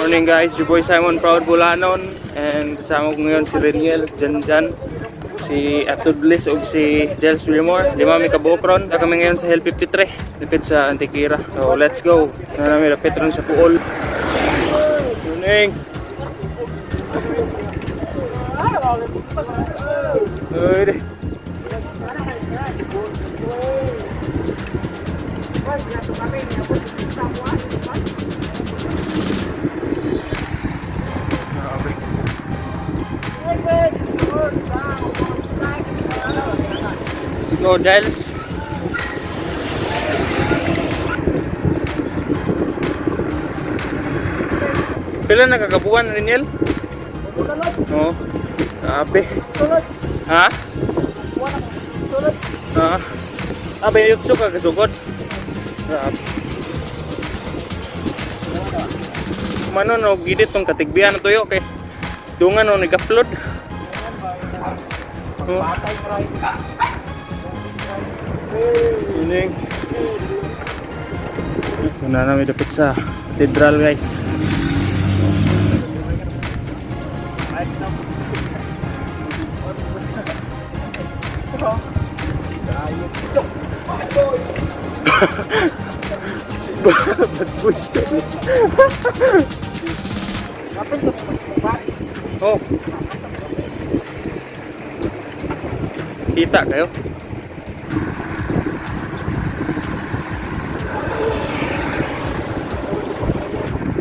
Morning guys, your boy Simon Proud Bulanon and kasama ko ngayon si Reniel, Jan Jan, si Atud Bliss ug si Giles Wilmore. Lima mi kabuok ron. Na kami ngayon sa Hill 53, dapit sa Antiquera. So let's go. Na nami dapit ron sa Puol. Morning. Uy, di. Grabe. Let's go, Giles. Pila na kakabuan, Reniel? Oo. Grabe. Ha? Ha? Ah, bayot ka kasugod. Grabe. Mano no gidit tong katigbian na tuyo kay dungan no nag-upload. Oh. Ining. Una namin dapat sa cathedral, guys. Bad boys. Oh. Kita kayo?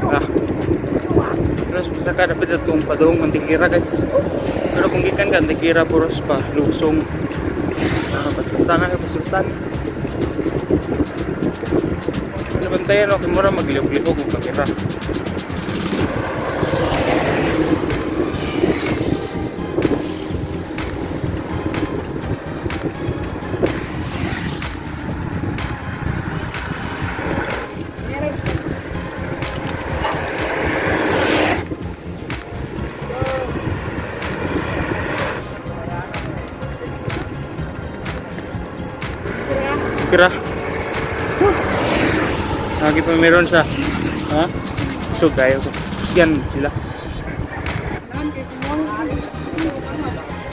Ah. Terus bisa ka dapat itong padung Antiquera, guys. Pero kung gikan ka Antiquera puros pa lusong. Ah, paspasan na paspasan. Ano bantayan okay mura maglihok-lihok kung kamera. Kira. Lagi pa meron sa ha? So kayo ko. Yan sila.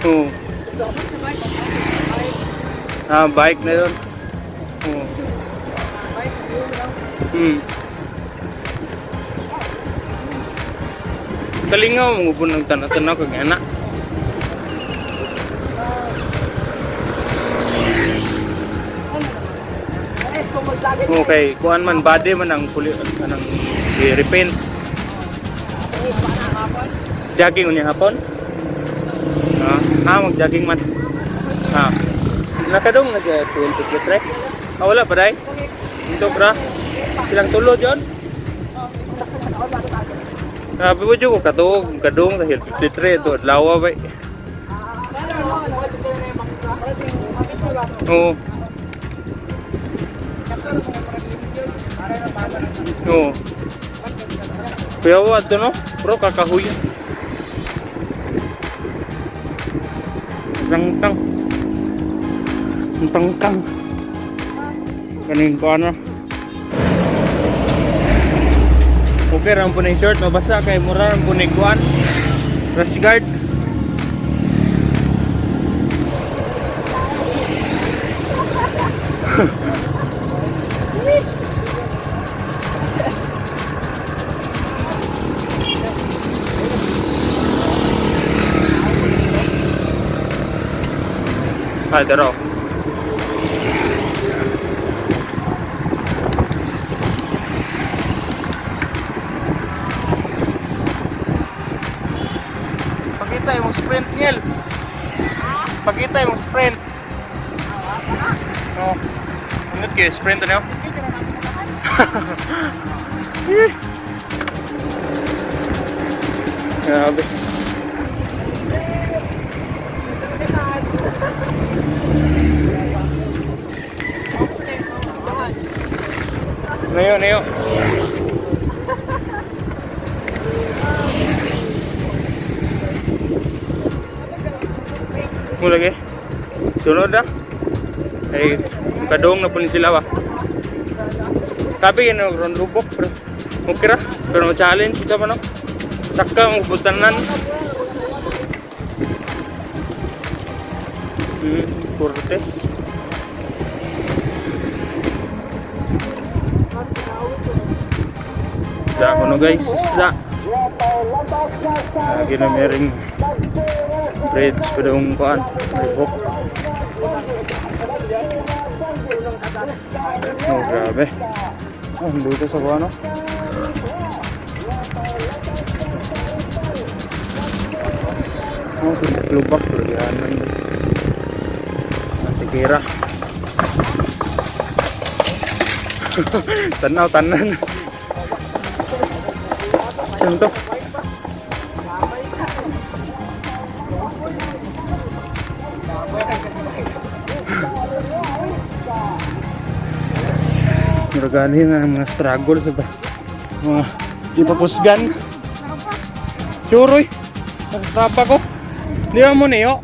Oo. Ah, bike na yun. Oo. Kalingaw mangupon ng tanaw-tanaw kag anak. Okay, kuan man body man ang puli anang i-repaint. Jogging unya hapon? Ah, ah mag-jogging man. Ah. Nakadong na siya 23. Ah, wala pa dai. Ito bra. Silang tulo jon. Grabe mo ko katuog kadung sa Hill 53 to adlaw ba. Oo. Oo. Kuya wa to no? Bro kakahuya. Tangtang. Tangtang. Kaning ko ano. Okay ra po ning short mabasa kay mura ra po ning kuan. Rash guard. Ah, daro. Pakita yung sprint niya. Pakita yung sprint. Oh. Ingat kayo, sprint ano? Grabe. Nayo, nayo. Mo lagi. Sunod na. Ay, kadong na po ni sila ba. Kabi yun, ron lubok pero Okay ra, pero challenge ito pa, no? Saka mo butanan. Cortez. Isda ko, no, guys, isda. Lagi na mering bridge padung kuan, hook. Oh, grabe. Oh, dito sa kuan, no? Oh, sa lubak lagyanan. Antikira. Tanaw tanan. Saan to? Muragani na ang mga struggle sa ba? Mga ipapusgan. Sure, oy. Nakastrapa ko. Di ba mo niyo?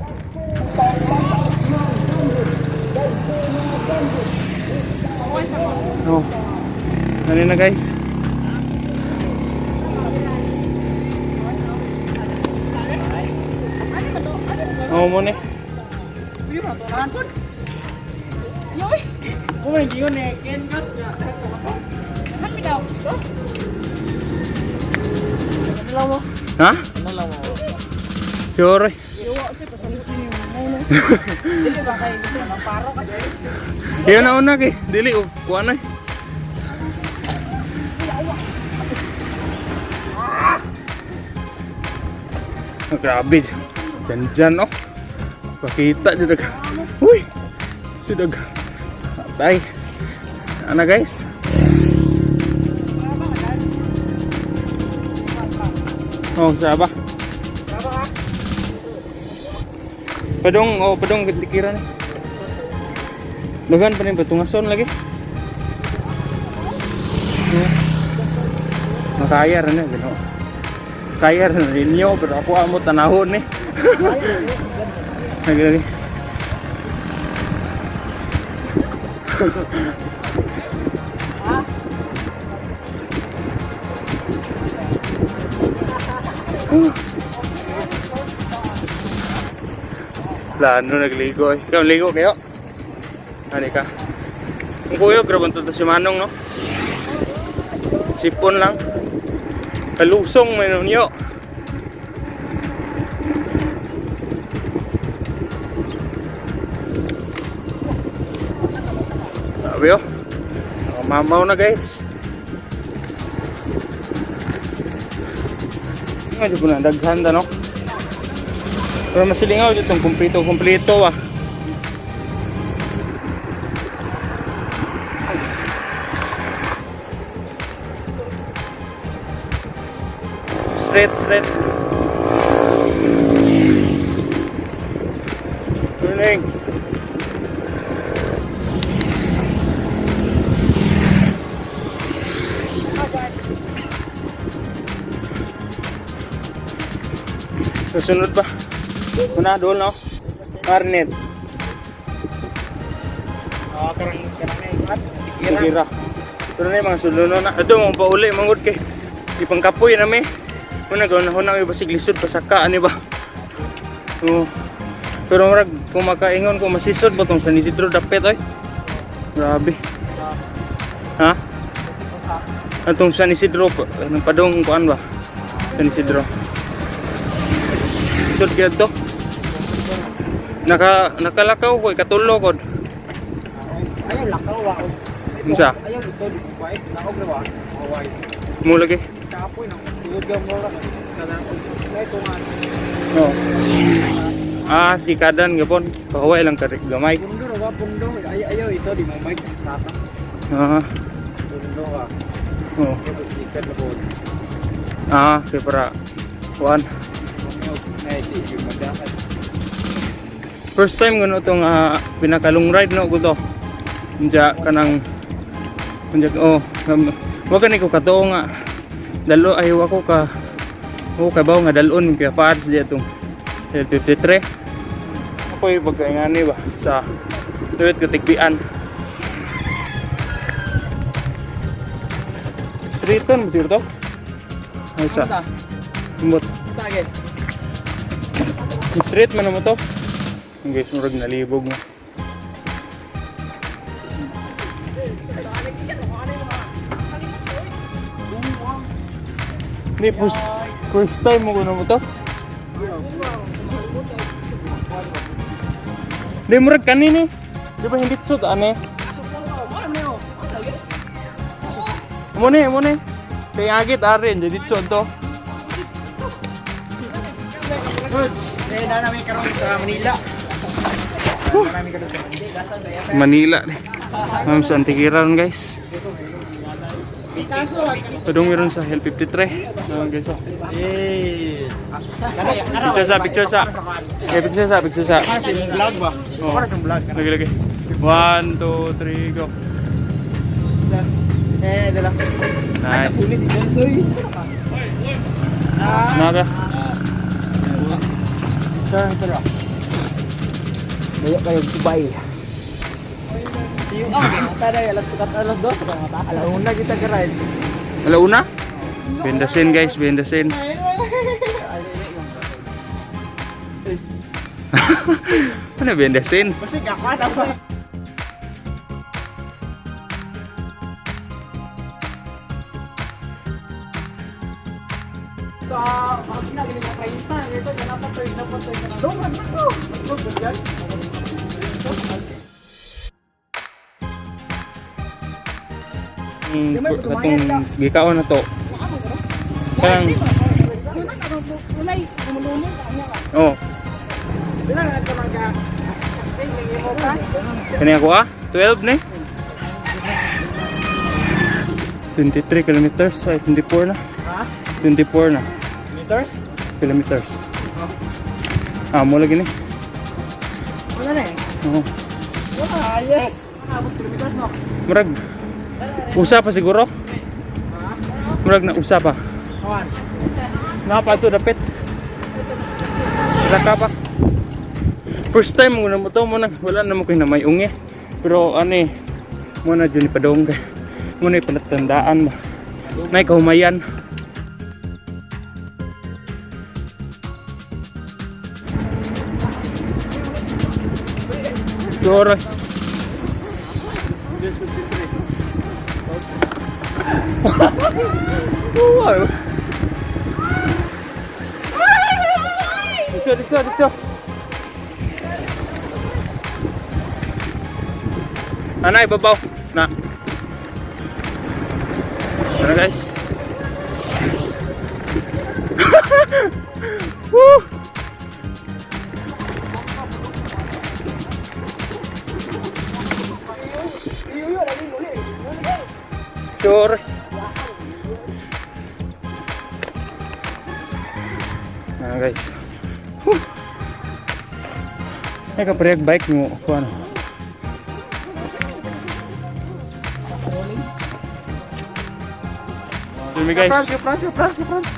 Oh. Ano na, guys? Oh, mo ni. Ha? Sure, oy. Iyo na una kay. Dili og kuan na. Oh, grabe. Diyan dyan, oh. Pakita dyan. Uy! Sudag. Atay. Ana, guys. Oh, saba. Padong, oh, padong dikira ni. Dagan pa rin patungason lagi. Oh. Makaya rin na, gano'n. Kaya rin ninyo, pero ako amo tanahon ni. Lagi lagi. Plano nagligo eh. Ikaw, ligo kayo? Ano ka? Ang kuyo, grabe to si Manong, no? Sipon lang. Kalusong may nunyo. Sabi oh. Mamaw na, guys. Nga po na, daghan ta, no? Pero masilingaw dito itong kumplito, kumplito ah. Straight, straight. Turning. Susunod pa. Una, doon, no? Arnet. Ah, karang karang na ikat. Kira. Pero na yung mga sulod na. Ito, mga pauli, manggod kay. Ipangkapoy na mi. Una, gawin na hunang iba sig lisod, pasaka, ano ba? Oo. Pero murag, kung makaingon, kung masisod ba itong San Isidro, dapit, oy. Grabe. Ha? Atong San Isidro, anong padong kuan ba? San Isidro. Lisod kaya to. Nakalakaw ko, katulo ko. Ayaw lakaw wa. Unsa? Ayaw ito di white laog na wa. White. Mo lagi. Kapoy nang tugod ka mo ra. Kanang nay tungan. Oo. Ah, si Kadan gapon. Pahuway lang ka gamay. Pundo ra ba pundo. Ay ayaw ito di mo mic sata. Ah, Pundo ka. oo. Ito ikan na po. Ah, kay para kuan. Nay di yung madakan. First time kuno tong pinakalong ride no ko to. Unja kanang unja oh, wa gani ko katuo nga dalo ay wa ko ka oh kabaw nga dalon kay parts di atong L53. Ako yung pagkaingani ba sa tuwit ko tigbian. Streeton, siguro to? Ay, sa. Imbot. Tage. Street man mo to. Ang guys, murag nalibog mo. Hindi, first time mo kuno mo to. Hindi, murag kanini. Di ba hindi tsut, ane? Mo ni. Kaya agit, are, hindi tsut to. Goods. Eh, na namin karon sa Manila. Namin karon sa Manila. Manila. Ma'am, sa Antiquera ron, guys. So, doon meron sa Hill 53. So, guys, oh. Eh. Picture sa, picture sa. Okay, picture sa, picture sa. Ah, sa imong vlog ba? Oh. Para sa vlog. Lagi, lagi. One, two, three, go. Eh, dala. Nice. Ulit si Joyce. Nada. Sir, sir. Dayo kayo Dubai. See you out. Tara, alas 2, alas 2 ka mata. Alauna kita ka ride. Alauna? Bendasin guys, bendasin. Ano bendasin? Basta ako na ba? Katong gikaon na to. Parang Oh, kani ako ah? 12 ni? 23 kilometers, ay 24 na. Ha? 24 na Meters? Kilometers. Ah, mo lagi ni. Wala na eh. Oo. Ah, yes. Abot kilometers no. Murag usa pa siguro. Murag na usa pa. Kawan. Napa to dapit. Saka pa. First time mo na mo to mo na wala na mo kay na may ungi. Pero ano eh mo na jud ni padong kay. Mo na palatandaan ba. May kahumayan. Sure. Wow. Dito, dito, dito. Anay, babaw. Na. Tara guys. Woo! Sure. Ah, guys. Whew. Ay, kaparehag bike mo. Kung ano. Yun guys. France, France, France.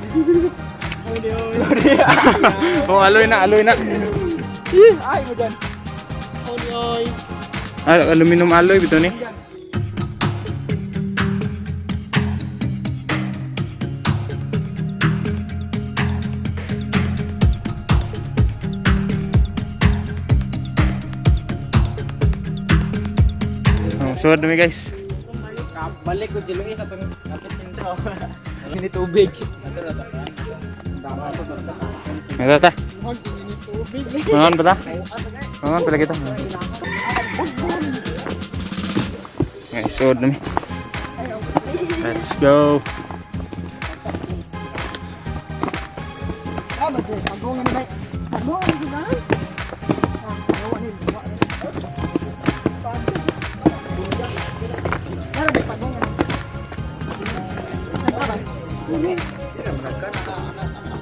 Oh, aloy na, aloy na. Ay, mo dyan. Ah, aluminum alloy bito ni. Oh, so dumi guys. Balik ko si Luis atong kapit sentro. Ini tubig. Ngata ta. Mangan pa ta? Mangan pala kita. Guys, so dumi. Let's go.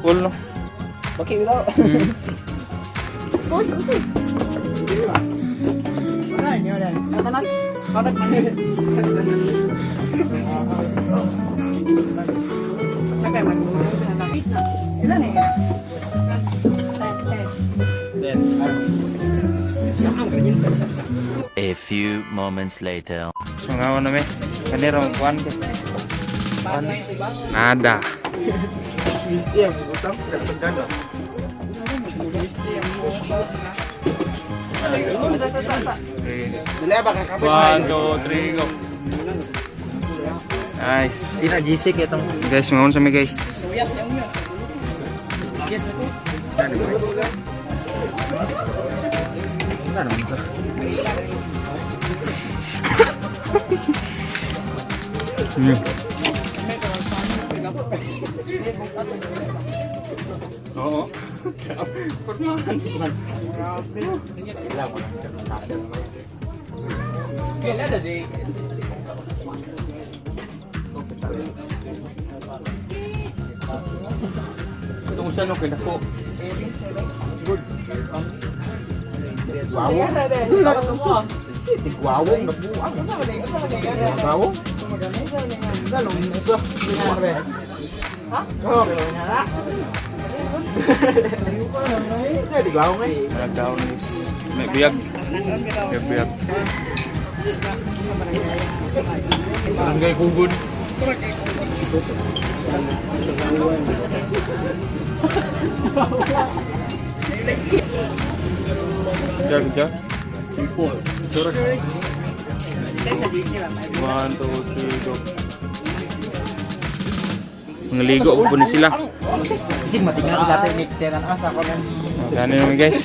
Cool no? Bakit daw? A few moments later. So nga na may. Kanira mo kuan kay. Nada. One, two, three, go. Nice. Ina GC kay tong Guys, ngayon sa mi, guys. Oo. Pormahan. Itong usan no, kaya ko. Tigwawong nabuang. Tigwawong. Tigwawong eh. Down. May biyag. May biyag. Barangay Kugon. Diyan, diyan. Sure. One, two, three, go. Mga ligo po ni sila. Bisig matinga dati ni tenan asa ko nang Gano naman, guys.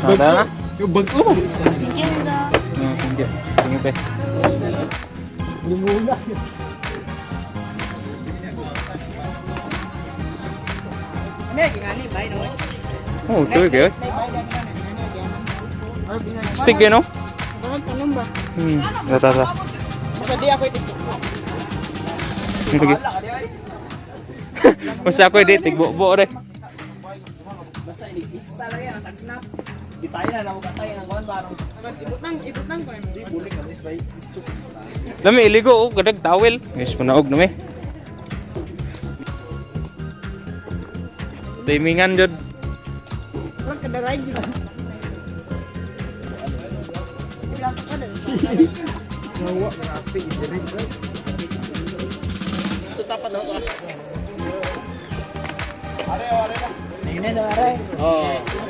Tara na. Yung bago. Thank you, Doc. Oh, thank you. Thank you, te. Oh, tuloy kayo. Stick yun, no? Tanong ba? Tata, tata. Basta di ako itigbo. Sige. Basta ako hindi, tigbo-bo rin. Basta iligpista lang yan, ang sagnap. Di tayo na namukatay ng kuan barong. Ibutang, ibutang ko. Lami, iligo, oh, gadag tawel. Guys, panaog na mi. Timingan, jud. Wala ka na ride.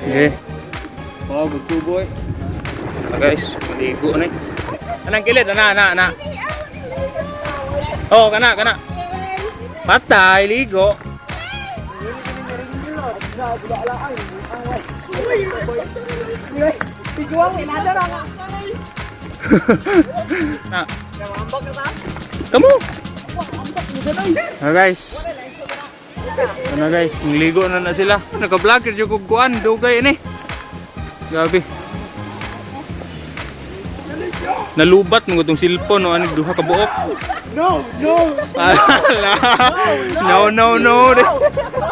Okay. Oh, good boy. Ah, guys, maligo na eh. Anang kilid, ana, ana, ana. Oh, kana, kana. Patay, ligo. Tigwang inada ra nga. Na. Kamu. Ah, guys. Ano guys, ngligo na na sila. Naka-vlogger jud kog kuan, dugay ini. Grabe. Nalubat mo itong cellphone no, ano duha ka buok. No, no. Ala. No, no, no.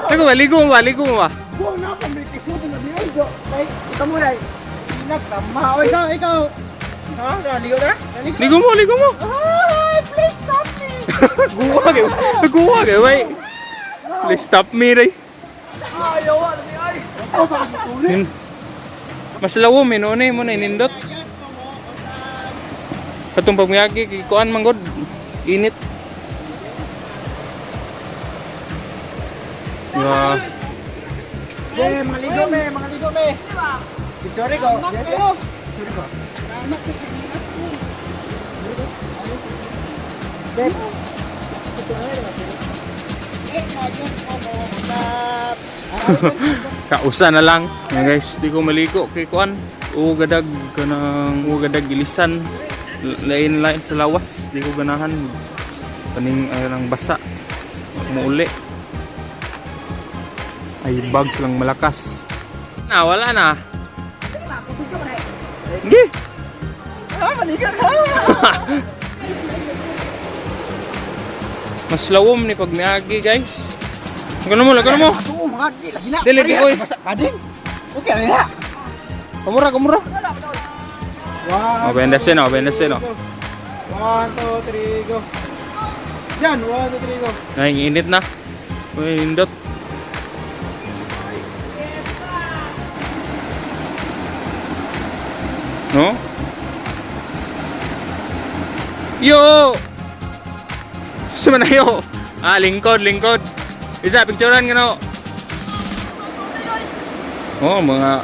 Nako, ligo mo ba? Ligo mo ba? Buang na pa may kisubo na biyo. Kay ikaw mo dai. Nagtama. Oy, ikaw, ikaw. Ha? Naligo na? Ligo mo, ligo mo. Ay, please stop me. Guwa kayo. Guwa kayo, wey. Please stop me, ray. Ayaw, ano ni ay. Oh, bakit ulit? Mas lawom eh, noon eh, mo na inindot. Katong pagmiyagi, kikuan man god. Init. Yeah. Eh, mga ligo me, mga ligo me. Picture ko. Yes, yes. Salamat sa sinimas ko. Eh, kaya ko mo. Kausa na lang. Yan guys, di ko maligo kay kuan. Ugadag kanang ugadag ilisan. Lain lain sa lawas, di ko ganahan. Kaning ay lang basa. Muuli. Ay bugs lang malakas. Na wala na. Hindi. Mas lawom ni pag miagi, guys. Lagano mo, lagano mo. Ato mga di lagi na. Dili, di, oy. Basa pa din. Okay na nila. Kamura, kamura. One, Oh, bendasin, oh, bendasin, oh. One, two, three, go. Yan, one, two, three, go. Naiinit na. Uy, nindot. No? Yo! Sa manayo. Ah, lingkod, lingkod. Isa, picturean ka na. Oh, mga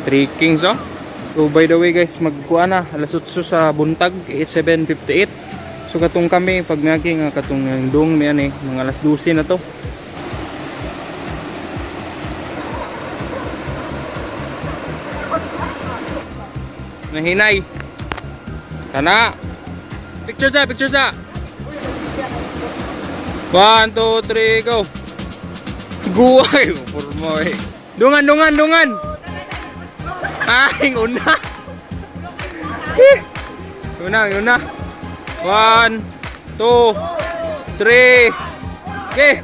three kings oh. So by the way guys, magkuha na alas 8 sa buntag, 7:58. So katong kami pag miagi nga katong dong mi ani, mga alas 12 na to. Nahinay. Kana. Picture sa, picture sa. 1, 2, 3, go. Guway, formo eh. Dungan, dungan, dungan. Ay, una. Eh. Una, una. 1, 2, 3. Okay.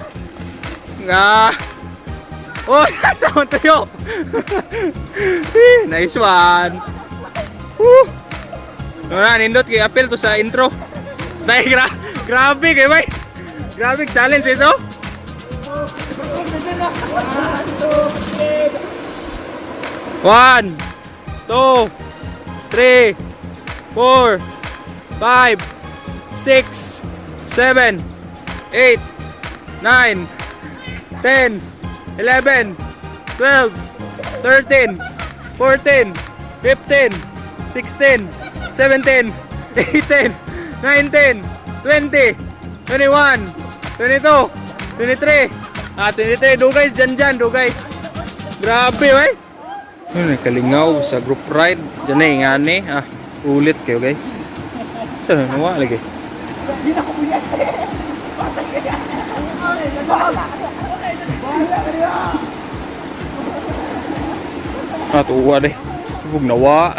Nga. Oh, nasa akong tuyo. Eh, nice one. Woo. Wala, nindot kay appeal to sa intro. Dahil grabe kay bay. Grabe challenge ito. One, two, three, four, five, six, seven, eight, 9, 10, 11, 12, 13, 14, 15, 16, 17, 18, 19, 20, 21, 22, 23. Ah, 23. Dugay, dyan dyan, dugay. Grabe, wey. Yun, kalingaw sa group ride. Diyan na, ingani. Ah, ulit kayo, guys. Saan, nawa lagi. Ah, tuwa deh. Huwag nawa.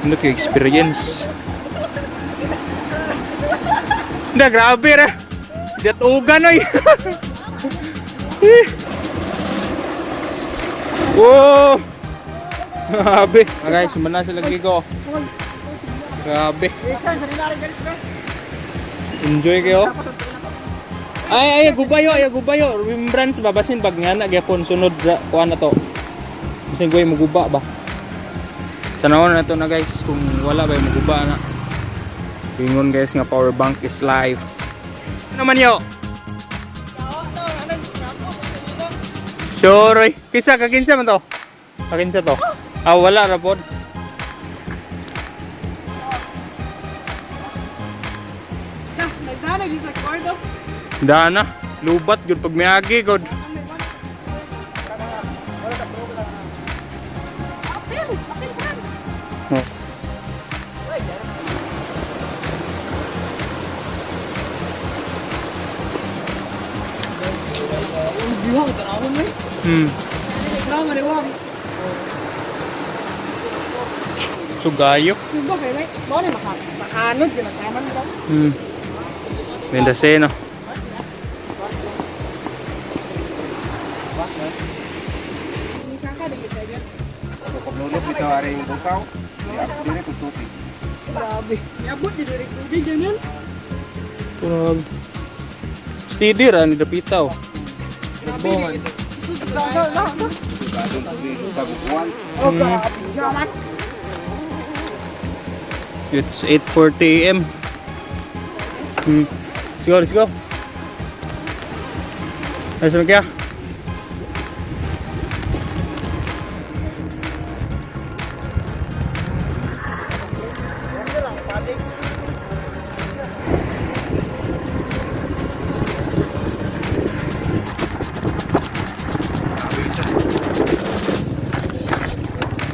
Ano kayo experience? Na, grabe ra. Datugan oy. Eh. Wow. Grabe. Ah, guys, sumana sila gigo. Grabe. Enjoy kayo. Ay, ay, gubayo, ay, gubayo. Remembrance ba? Basin pag nga na, gyapon, sunod, kuha na to. Basin ko yung muguba ba? Tanawon na to na guys, kung wala ba yung muguba na. Ingon guys nga power bank is live. Ano naman yo? Sure, oy. Kinsa, kakinsa man to? Kakinsa to? Ah, wala ra pod. Na, nagdana gyud sa kwarto. Dana, lubat gud pag miagi gud. Apil, apil Franz. Oh. Bihong, tanawon mo eh. Drama ni Wong. Sugayo. Subo kay bay. Mao ni maka makanod gyud ang taman ba. Mendocino. Misa ka dili kay. Paglulog dito aring busaw. Dire ko tubig. Grabe. Niabot di diri tubig ganyan. Grabe. Steady ra ni dapita oh. Grabe. La, la, la. Taguan. Oh, grabe. Yaman. It's 8:40 a.m. Let's go, let's go. Ayos mo kaya?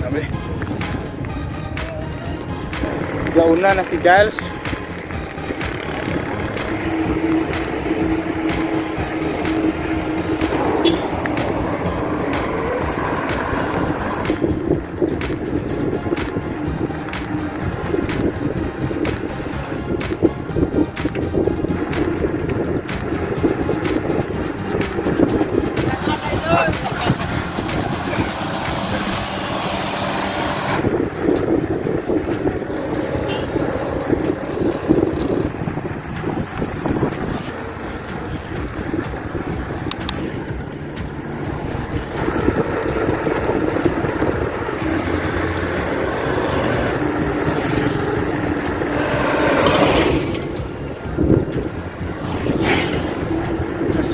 Sabi. Gauna na si Giles.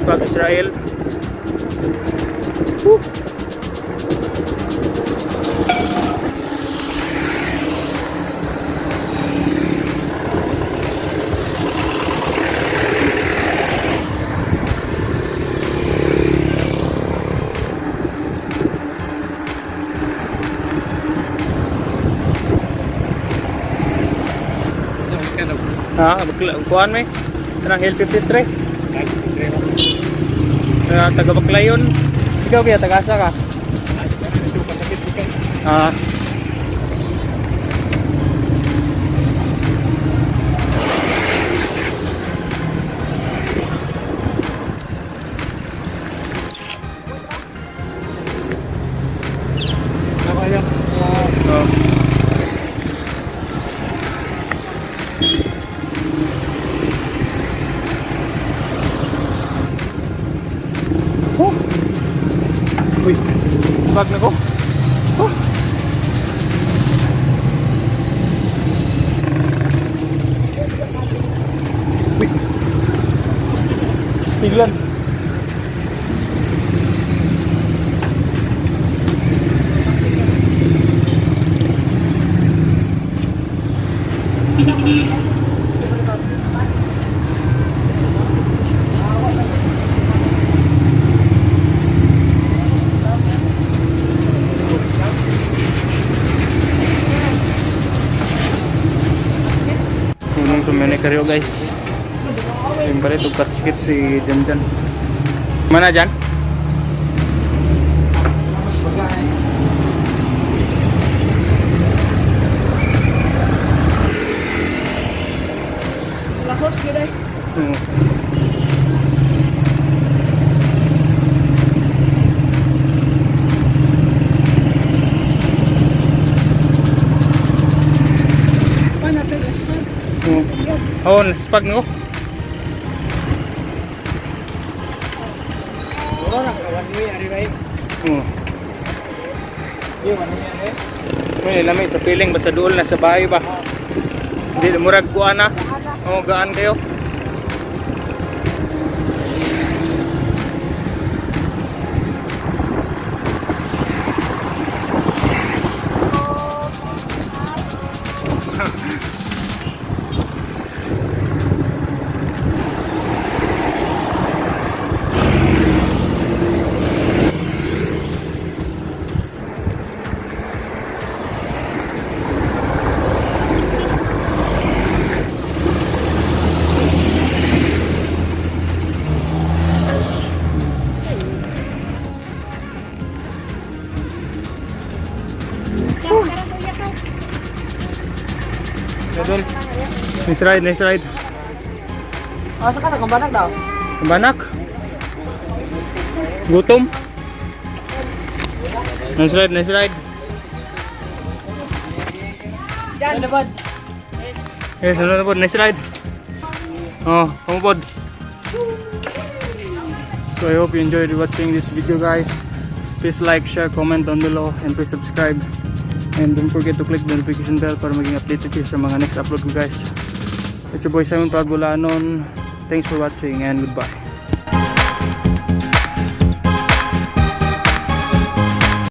from Israel. Woo! Ha, bakla kuan may. Kanang Hill 53. Taga Baclayon. Ikaw kaya taga asa ka? Ah. Oh. Oh. Uy, bag na ko. Oh. Uy. Stiglan. Nung sumene karyo, guys. Yung pala ito, katsikit si Jan Jan. Mana Jan? Lahos gyud ay. Pa natin espan. Oh, naspag no? Wala na ka one way ari bay. Oo. Di one way ari. May lamay sa piling basta duol na sa bahay ba. Hindi murag kuan na. Oo, gaan kayo. Doon. Nice ride, nice ride. Asa ka na kumbanag daw? Banak. Gutom. Nice ride, nice ride. Ano ba? Yes, ano na po, nice ride. Oh, kumupod. So I hope you enjoyed watching this video, guys. Please like, share, comment down below, and please subscribe. And don't forget to click the notification bell para maging updated kayo sa mga next upload ko, guys. It's your boy Simon Pagulanon. Thanks for watching and goodbye.